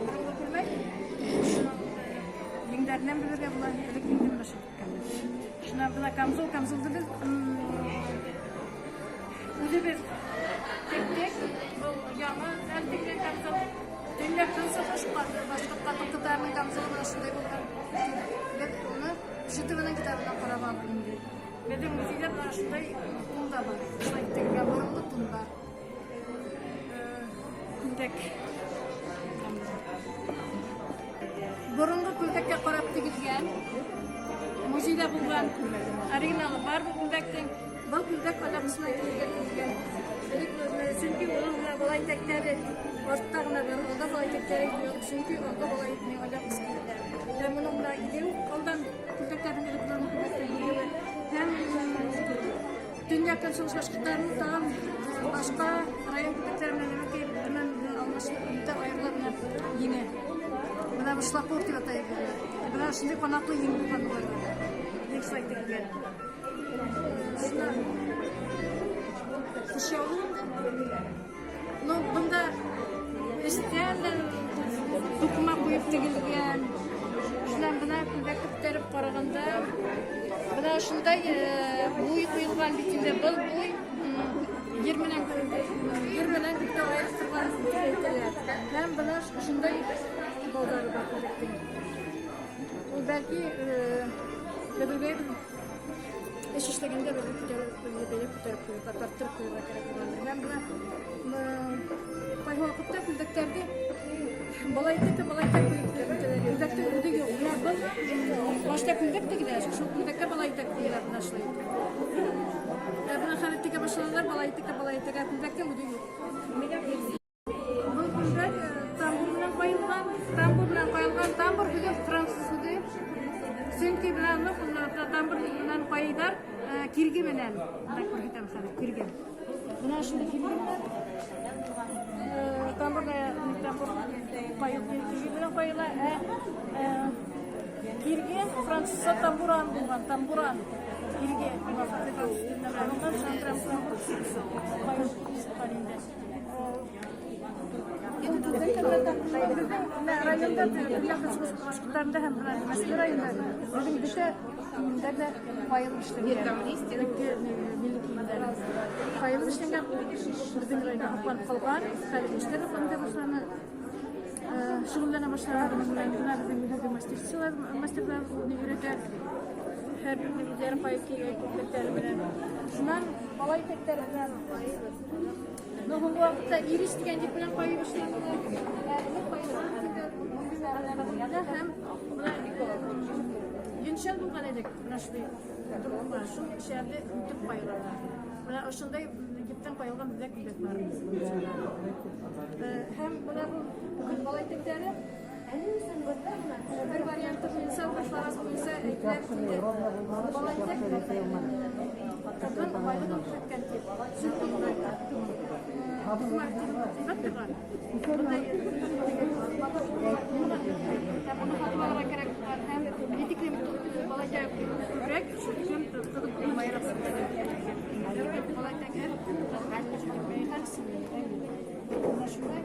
Боронғо күлмәк, шуның еңдәренән белергә була, элек еңде менә шул теккәнбеҙ. Шунан бына камзол, камзолды беҙ үҙебеҙ тектек. Был яңы әле тегелгән камзол. Төньяҡ көнсығыш башҡорт ҡатын-ҡыҙҙарының камзолы менә шундай булған. Беҙ уны ЖТВ-ның китабынан ҡарап алдыҡ инде. Беҙҙең музейҙа бына шундай тун да бар. Шулай тегелгән боронғо тун бар. Күлдәк. Боронғо күлдәккә ҡарап тегелгән. Музейҙа булған оригиналы бар был күлдәктең. Был күлдәк аляпҡысына килергә тегелгән. Элек, сөнки уның менә балай итәктәре артта ғына бар, алда балай итәктәре юҡ, сөнки алда балай ни аляпҡыс килә. Һәм уның менә иҙеү алдан күлдәктәрҙең элек боронғо күлдәктәрҙең иҙеүе. Һәм төньяҡ көнсығыш башҡорттарының тағын башҡа район күлдәктәре менән нәмәкәй менән алмашынып үтә айырыла менә еңе. Бына был шлакор тип атайбыҙ быны. Бына шундай ҡанатлы ең булған уларҙа. Ең шулай тегелгән. Шунан тышъяулыҡ инде. Ну, бында өҫтән дә туҡыма ҡуйып тегелгән. Шунан бына күлдәкте күтәреп ҡарағанда, бына шундай буй ҡуйылған бит инде. Был буй ер менән күкте айырып торған тип әйтәләр. Һәм бына шундай бауҙары бар күлдәктең. Ул бәлки беҙгә эш эшләгәндә беҙ күтәреп, бәйләп күтәреп ҡуйырға, тарттырып ҡуйырға кәрәк булғандыр. Һәм бына ҡайһы ваҡытта күлдәктәрҙе балай итә, балай итә ҡуйып үтәләр. Күлдәктең үҙе юҡ. Бына был башта күлдәк тегелә, шул күлдәккә балай итәк ҡуялар бына шулай итеп. Ә бына хәҙер тегә башланылар, балай итәккә, балай итәк, ә күлдәктең үҙе юҡ. Был күлдәк тамбур менән ҡайылған, тамбур менән ҡайылған. Тамбур һүҙе француз һүҙе. Сөнки бына тамбур менән ҡайыйҙар кирге менән. Бына күрһәтәм хәҙер кирге. Бына шундай кирге менән тамбур тамбур ҡайыл кирге менән ҡайыла. Ә кирге французса тамбуран булған, тамбуран. Кирге француз теленән алынған, шунан тамбур ҡайыл сыҡҡан инде. Беҙҙең бына районда, төньяҡ көнсығыш башҡорттарында һәм бына Мәскәү районында беҙҙең бөтә кейемдәр ҙә ҡайылып эшләнгән. Элекке милли кейемдәр ҡайылып эшләнгән, ул беҙҙең районда һаҡланып ҡалған. Хәҙер йәштәр ҙә башланы, шөғөлләнә башланы бының менән. Бына беҙҙең беҙҙең мастерсылар, мастерҙар уны өйрәтә. Һәр береһенең үҙҙәре ҡайып кейгән күлдәктәре менән. Шунан малай итәктәре менән. Но һуңғы ваҡытта ирис тигән еп белән ҡайып эшләнеләр. Ә элек ҡайылған һәм бына йөншәл булған элек бына шундай туҡыма, шул йөншәлде үтеп ҡайылалар. Бына ошондай ептән ҡайылған беҙҙә күлдәк бар. Һәм бына был бала итәктәре бер варианты буйынса, бер фараз буйынса әйтелә бит инде. Бала итәк ҡыҙҙың байлығын күрһәткән тип. Сөнки туҡыма ҡыйбат торған. Бындай һәм уны һатып алырға кәрәк булған. Һәм ни тиклем бала итәк күберәк, шул тиклем ҡыҙ байыраҡ сыҡты. Бала итәк һәм бына шундай.